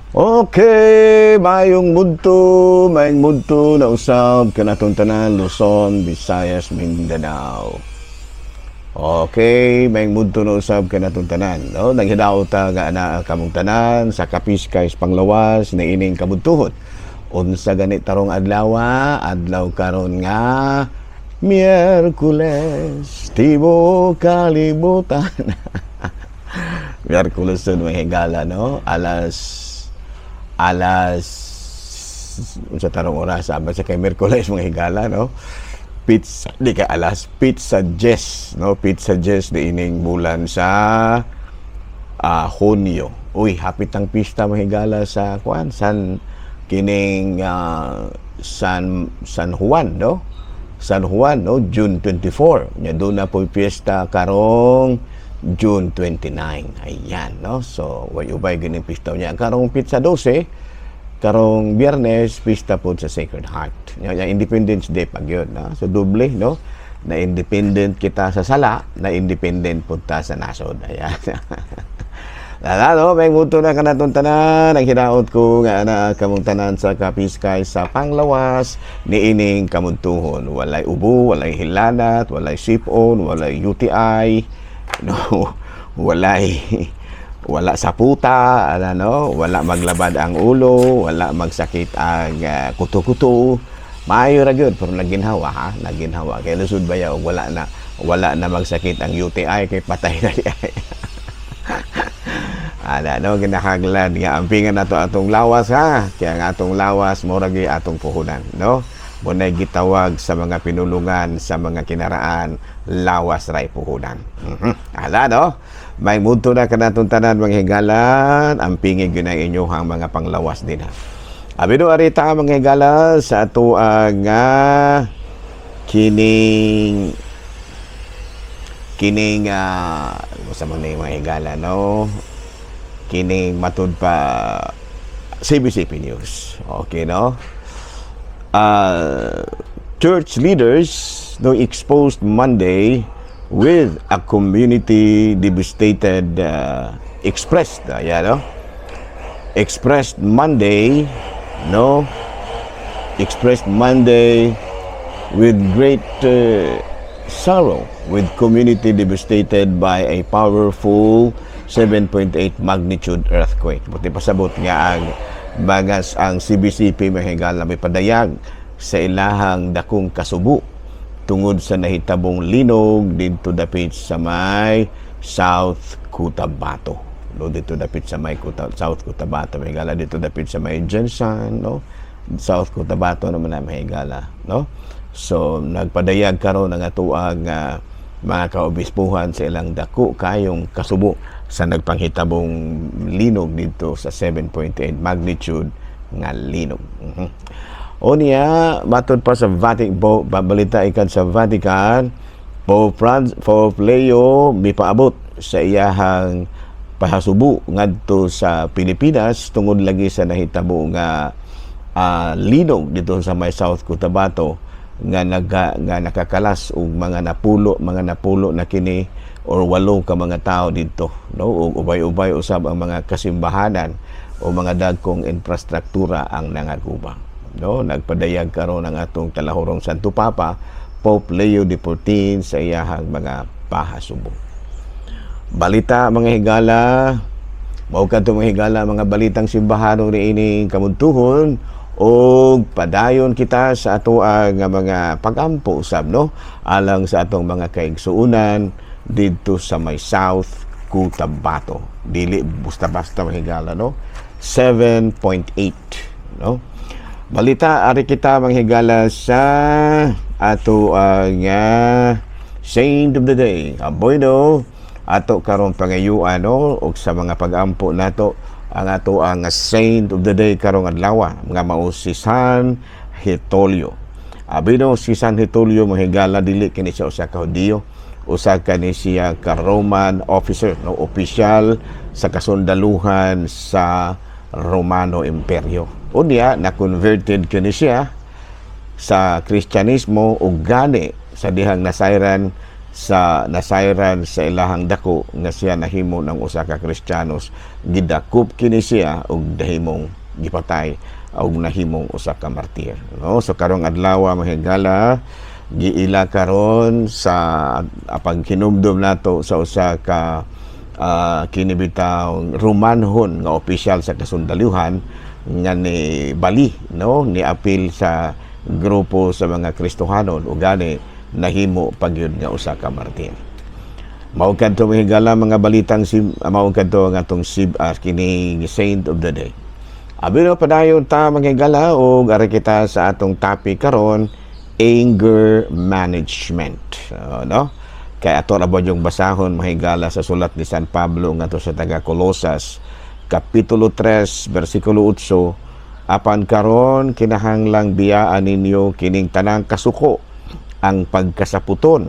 Okay, maayong mudto na usab kanatong tanan, Luzon, Visayas, Mindanao. Okay, maayong mudto na usab kanatong tanan. No, naghidaot ta nga ana kamong tanan sa Kapiskay Panglawas na ining kabudtuhon. Unsa gani tarong adlaw? Adlaw karon nga Miyerkules, tibuok kalibutan. Miyerkules to, mga higala, no? Alas unsa tarong oras sama sa kay Miyerkules, mga higala, no? Pizza di kay alas pizza Jess, no? Pizza Jess di ining bulan sa Hunyo. Uy, hapit ang pista, mga higala, sa kuan San kining San Juan, no? San Juan, no? June 24 nya doon na po piyesta karong June 29. Ayan, no? So, way ubay ganing pista niya. Karong pitsa 12, karong Biyernes, pista po sa Sacred Heart. Nya, Independence Day pag yun, no? So, doble, no? Na independent kita sa sala, na independent po ta sa nasod. Ayan. Lala, no? May muto na kanatong tanan. Ang hinaot ko nga ana kamong tanan sa Kapiskay sa Panglawas ni ining kamuntuhon. Walay ubo, walay hilanat, walay sipon, walay UTI, no, walay wala sa puta, ano, no? Wala maglabad ang ulo, wala magsakit ang kuto-kuto. Maayo ra gyud, pero naginhawa ha, naginhawa. Kay lusod ba og wala na magsakit ang UTI kay patay na diay. Ana, no, ginahanglan nga ampingan nato atong lawas ha. Kaya ang atong lawas mao ra gyud atong puhunan, no? Munay gitawag sa mga pinulungan sa mga kinaraan, lawas ray puhunan. Ala, no? May mudto na kanatong tanan, mga higalan, ampingi gyud ang inyong mga panglawas din ha. Abi no arita, mga higalan, sa ato ang kining kining sa mga mga higala, no, kining matud pa CBCP News. Okay, no? Church leaders, no, exposed Monday with a community devastated expressed yeah, no, expressed Monday, no, expressed Monday with great sorrow with community devastated by a powerful 7.8 magnitude earthquake. Buti pasabot nga ang mga ang CBCP, mga higala, may padayag sa ilahang dakong kasubo tungod sa nahitabong linog didto dapit sa may South Cotabato. No, dito dapit sa may South Cotabato, mga higala, dito dapit sa may GenSan, no? South Cotabato naman na, mga higala, no? So nagpadayag karon ang atoang mga kaobispuhan sa ilang dako kayong kasubo sa nagpanghitabong linog dito sa 7.8 magnitude nga linog. O niya, matod pa sa Vatican, balita ikan sa Vatican, Pope Franz, Pope Leo mipaabot sa iyahang pahasubo ngadto sa Pilipinas tungod lagi sa nahitabo nga linog dito sa may South Cotabato nga nga nakakalas og mga napulo na kini or walo ka mga tao didto, no, ug ubay-ubay usab ang mga kasimbahanan o mga dagkong infrastruktura ang nangaguba, no? Nagpadayag karon ang atong talahurong Santo Papa Pope Leo XIV sa iyahang mga pahasubo. Balita, mga higala, mao kadto, mga higala, mga balitang simbahano niining kamuntuhon og padayon kita sa ato ang mga pagampo usab, no, alang sa atong mga kaigsuonan didto sa may South Cotabato. Dili basta-basta, mga higala, no? 7.8, no? Balita ari kita, mga higala, sa ato ang Saint of the Day. Aboy no, ato karon pangayuan, no, og sa mga pagampo nato ang ato ang Saint of the Day karong adlaw nga mao si San Hitolio. Abi no, si San Hitolio, mga higala, dili kini siya usa ka Hudiyo, usa ka ni siya ka Roman officer, no, opisyal sa kasundaluhan sa Romano Imperyo. Unya na converted kini siya sa Kristyanismo ug gani sa dihang nasayran Sa nasayran sa ilahang dako nga siya nahimo ng usa ka Kristiyanos, gidakop kini siya og nahimong gipatay og nahimong usa ka martir, no? So karong adlaw, mga higala, giila karon sa paghinumdom nato sa usa ka kini bitaw Romanhon nga opisyal sa kasundaluhan nga ni bali, no, ni apil sa grupo sa mga Kristohanon ug gani nahimo pagyud nga usa ka martir. Mao kadto, mga higala, mga balitang si mao kadto ang atong sib kini saint of the day. Abi no, padayon ta, mga higala, ug ari kita sa atong topic karon, anger management. No? Kay ato ra ba yung basahon, mga higala, sa sulat ni San Pablo ngadto sa taga Colosas, kapitulo 3 bersikulo 8: "Apan karon kinahanglang biyaan ninyo kining tanang kasuko, ang pagkasaputon,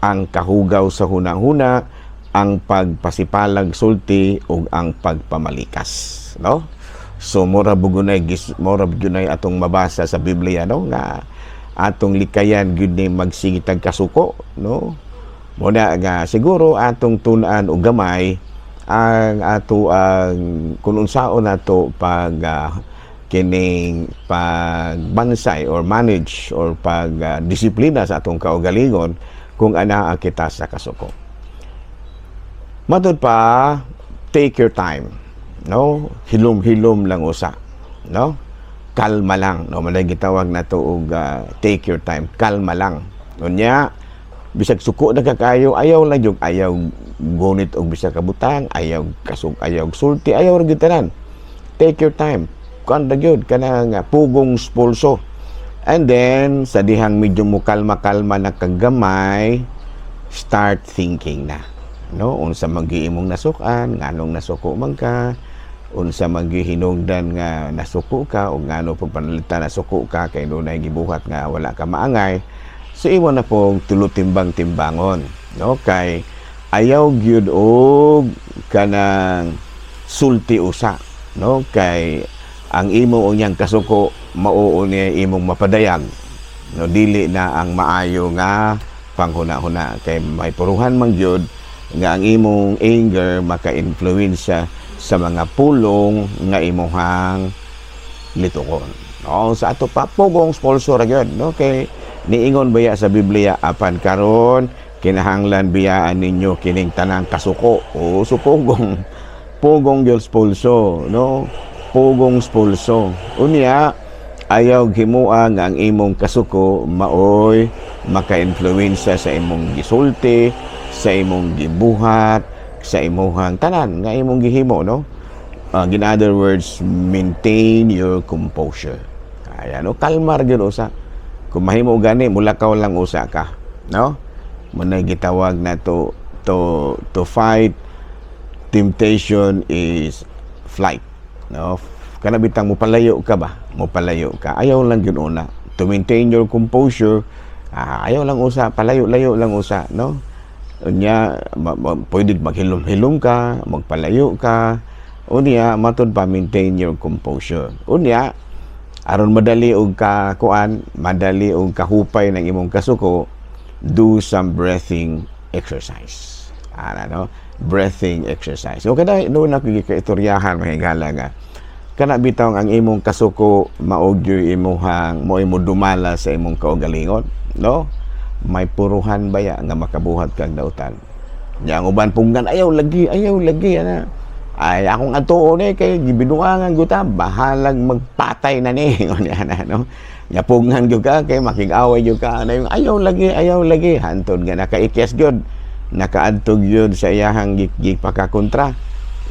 ang kahugaw sa hunahuna, ang pagpasipalag sulti ug ang pagpamalikas," no? So mura bugunay atong mabasa sa Biblia, no, nga atong likayan gyud ni magsigitag kasuko, no? Muna nga siguro atong tun-an og gamay ang ato ang kung unsaon nato pag kining pagbansay or manage or pag disiplina sa atong kaugalingon kung anaa kita sa kasuko. Matud pa, take your time. No? Hilom-hilom lang usa. No? Kalma lang. No? Malay gitawag nato og take your time. Kalma lang. Unya, bisag suko na ka kayo, ayaw lang yung ayaw gunit og bisag kabutang, ayaw kasug, ayaw sulti, ayaw ra gyud tanan. Take your time. Kuan ra gyud kanang pugong spulso. And then sa dihang medyo mo kalma-kalma na kagamay, start thinking na. No, unsa man gyud imong nasukan, nganong nasuko man ka, unsa man gyud hinungdan nga nasuko ka, o ngano pagpanalita nasuko ka, kay dunay gibuhat nga wala ka maangay. So imo na pong tulutimbang-timbangon, no? Kay ayaw gyud og kanang sulti usa, no? Kay ang imo unyang kasuko mao niya imong mapadayag, no, dili na ang maayo nga panghuna-huna, kay may puruhan man gyud nga ang imong anger maka-influensya sa mga pulong nga imuhang litukon. No, sa ato pa, pugong sponsor ra gyud, no, kay niingon baya sa Biblia, "Apan karon kinahanglan biyaan ninyo kining tanang kasuko." O so pugong pugong gyud spulso, no? Pugong spulso. Unya ayaw himua nga ang imong kasuko maoy maka-influensya sa imong gisulti, sa imong gibuhat, sa imuhang tanan nga imong gihimo, no? In other words, maintain your composure. Ayan, no? Kalma ra gyud usa. Kung mahimo gani, mulakaw lang usa ka, no? Muna gitawag na to fight temptation is flight, no? Kana bitang mopalayo ka ba? Mopalayo ka. Ayaw lang gyud una. To maintain your composure, ayaw lang usa, palayo-layo lang usa, no? Unya, pwede maghilom-hilom ka, magpalayo ka. Unya, matud pa, maintain your composure. Unya, aron madali og ka kuan, madali og kahupay ng imong kasuko, do some breathing exercise. Ana, no? Breathing exercise. So kada noon ako gikaistoryahan, mga higala, nga kana bitaw ang imong kasuko mao gyud imuhang mo imo dumala sa imong kaugalingon, no? May puruhan baya nga makabuhat kag dautan. Nya ang uban punggan, "Ayaw lagi, ayaw lagi ana." Ay akong atuon eh kay gibinuangan gyud ta, bahalag magpatay na ni unya na, no? Nya punggan gyud ka kay makig-away gyud ka na yung ayaw lagi, ayaw lagi, hantod nga nakaikyas gyud, nakaadto gyud sa iyahang gipakakontra,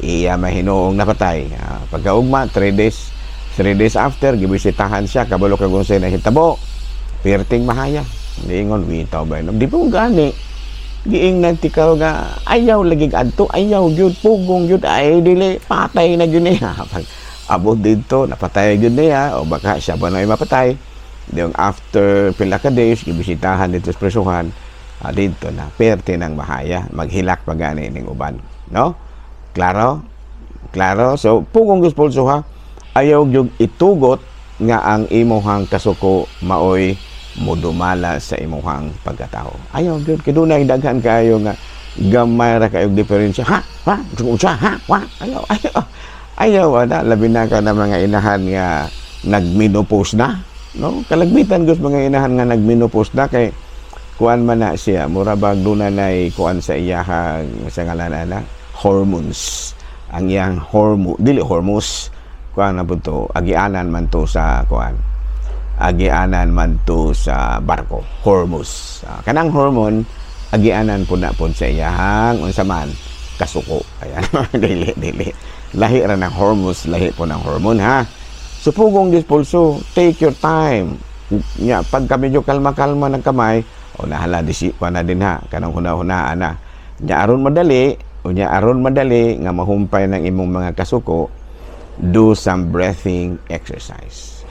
iya mahinuong napatay. Pagkaugma, 3 days, 3 days after, gibisitahan siya. Kabalo kag unsay nahitabo? Perting mahaya. Giingon, "Bitaw ba, di po gani giingnan ti ka nga ayaw lagi adto, ayaw gyud, pugong gyud." Ay dili, patay na gyud niya. Pag abot dito, napatay gyud niya o baka siya ba na mapatay. Yung after pila ka days, gibisitahan dito sa presuhan, dito na perte ng mahaya, maghilak pa gani ning uban, no? Klaro, klaro. So pugong guspulso ha, ayaw gyud itugot nga ang imuhang kasuko maoy Modumala sa imuhang pagkatao. Ayaw gyud, kay dunay daghan kaayo nga gamay ra kaayog diferensya. Ha? Ha? Unsa? Ha? Wa? Ayaw, ayaw. Ayaw ana, labi na ka na mga inahan nga nagmenopause na, no? Kalagmitan gyud mga inahan nga nagmenopause na kay kuan man na siya, mura bag duna nay kuan sa iyahang, sa ngalan ana, hormones. Ang iyang hormo, dili hormones, kuan na pud to, agianan man to sa kuan. Agianan man to sa barko, hormos. Kanang hormone agianan po na pod sa iyahang unsa man kasuko. Ayan, dili dili. Lahi ra ng hormones, lahi po ng hormone, ha. So pugong dispulso, take your time. Nya pagka medyo kalma-kalma ng kamay, o nahala di si na din ha, kanang huna-hunaan na. Nya aron madali, unya aron madali nga mahumpay ng imong mga kasuko, do some breathing exercise.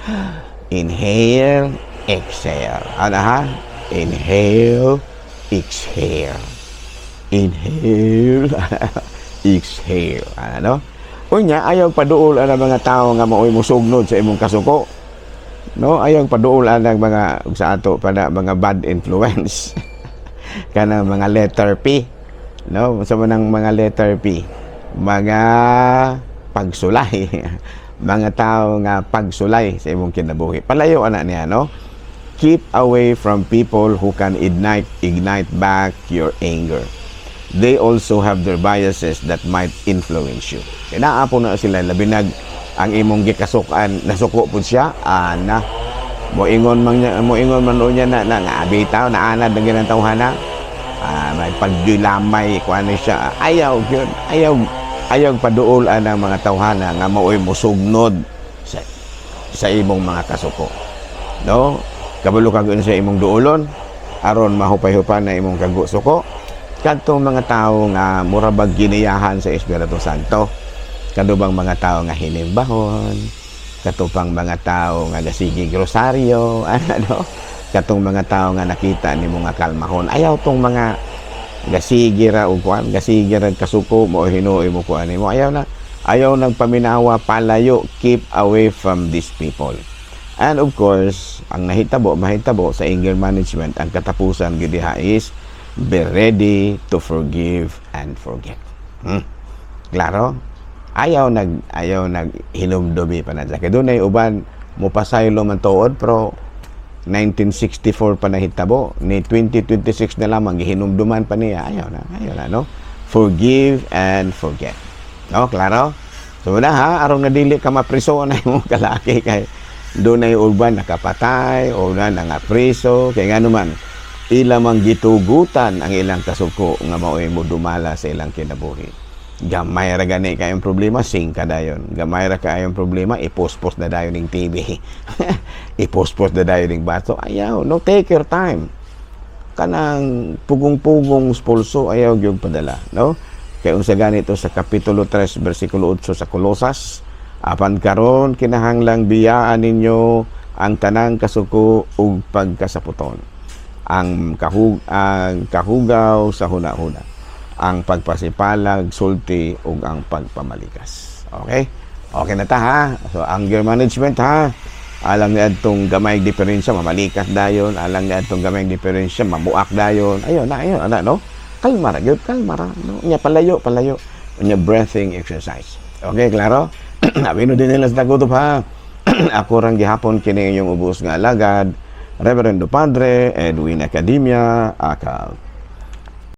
Inhale, exhale. Ano ha? Inhale, exhale. Inhale, exhale. Ano? Unya, ayaw paduol ang mga tao nga maoy musugnod sa imong kasuko. No, ayaw paduol ang mga sa ato pa na mga bad influence. Kanang mga letter P. No, sa manang mga letter P. Mga pagsulay. Mga tao nga pagsulay sa imong kinabuhi. Palayo ana niya, no? Keep away from people who can ignite back your anger. They also have their biases that might influence you. Kaya naa po na sila, labi nag ang imong gikasukan, nasuko po siya, ana. Moingon man niya, moingon man niya na, na nga bitaw, naanad na ginang tawhana. May pagdilamay, kuan siya. Ayaw yun, ayaw, ayaw paduol ang mga tawhana nga maoy musugnod sa imong mga kasuko. No? Kabalo kag sa imong duolon aron mahupay-hupay na imong kagusuko. Kadtong mga tawo nga mura bag giniyahan sa Espiritu Santo. Kadto bang mga tao nga hinimbahon, kato pang mga tao nga gasigig rosaryo, ano, katong mga tao nga nakita nimo nga kalmahon. Ayaw tong mga gasigi ra og kuan, gasigi ra kasuko mo, hinuoy mo kuan nimo. Ayaw na, ayaw nang paminawa, palayo, keep away from these people. And of course, ang nahitabo, mahitabo sa anger management, ang katapusan gid diha is be ready to forgive and forget. Klaro? Ayaw nag hinumdumi pa na. Kay dunay uban mopasaylo man tuod pero 1964 pa nahitabo ni 2026 na lamang gihinumduman pa niya. Ayaw na, ayaw na, no? Forgive and forget. No, klaro? So na ha, aron nga dili ka mapriso na imong kalaki kay dunay uban nakapatay o na nangapriso kay ngano man ila mang gitugutan ang ilang kasuko nga maoy mo dumala sa ilang kinabuhi. Gamay ra gani kayong problema, singka dayon. Gamay ra kayong problema, ipospos na dayon ning TV, ipospos na dayon ning baso. Ayaw, no? Take your time. Kanang pugong-pugong spulso, ayaw gyud padala, no? Kay unsa ganito sa kapitulo 3 bersikulo 8 sa Kolosas, apan karon kinahanglang biyaan ninyo ang tanang kasuko ug pagkasaputon, ang kahugaw sa huna-huna, ang pagpasipalag sulti ug ang pagpamalikas. Okay? Okay na ta ha. So anger management ha. Alang ni adtong gamay diferensya, mamalikas dayon, alang ni adtong gamay diferensya, mamuak dayon. Ayon na, ayon ana, no? Kalma ra gyud, kalma ra, no? Nya palayo, palayo. Nya breathing exercise. Okay, klaro? Abino din nila sa tagutob ha. Ako rang gihapon kini inyong ubos nga alagad, Reverendo Padre Edwin Academia, Akal.